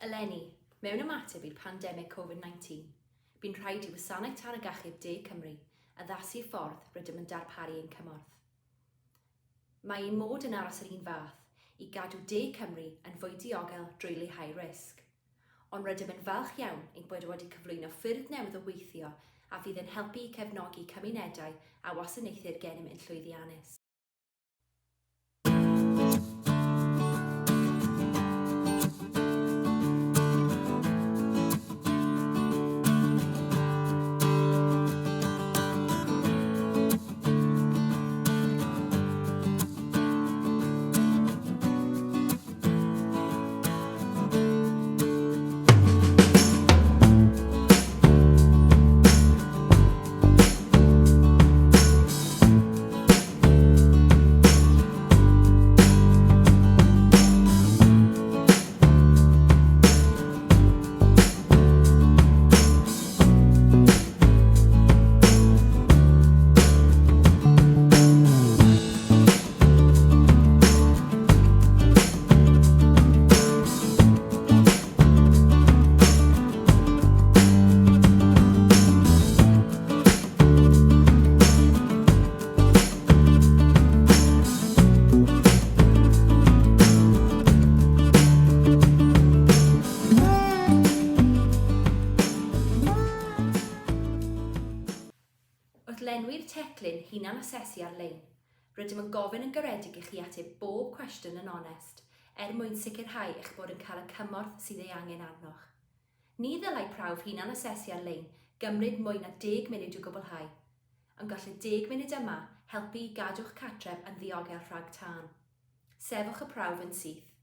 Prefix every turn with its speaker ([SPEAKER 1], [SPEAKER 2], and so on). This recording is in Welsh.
[SPEAKER 1] Eleni, mewn ymateb i'r pandemig Covid-19, bu'n rhaid i Wasanaeth Tân ac Achub De Cymru addasu'r ffordd rydym yn darparu ein cymorth. Mae ein mod yn aros yr un fath, i gadw De Cymru yn fwy diogel drwy leihau risg. Ond rydym yn falch iawn ein bod wedi cyflwyno ffyrdd newydd o weithio a fydd yn helpu i cefnogi cymunedau a wasanaethir gennym yn llwyddiannus. Wrth lenwi'r teclyn hunan-asesu ar-lein, rydym yn gofyn yn garedig i chi ateb bob cwestiwn yn onest er mwyn sicrhau eich bod yn cael y cymorth sydd ei angen arnoch. Ni ddylai prawf hunan-asesu ar-lein gymryd mwy na deg munud i'w gwblhau, ond gall y deg munud yma helpu i gadw'ch cartref yn ddiogel rhag tân. Sefwch y prawf yn syth.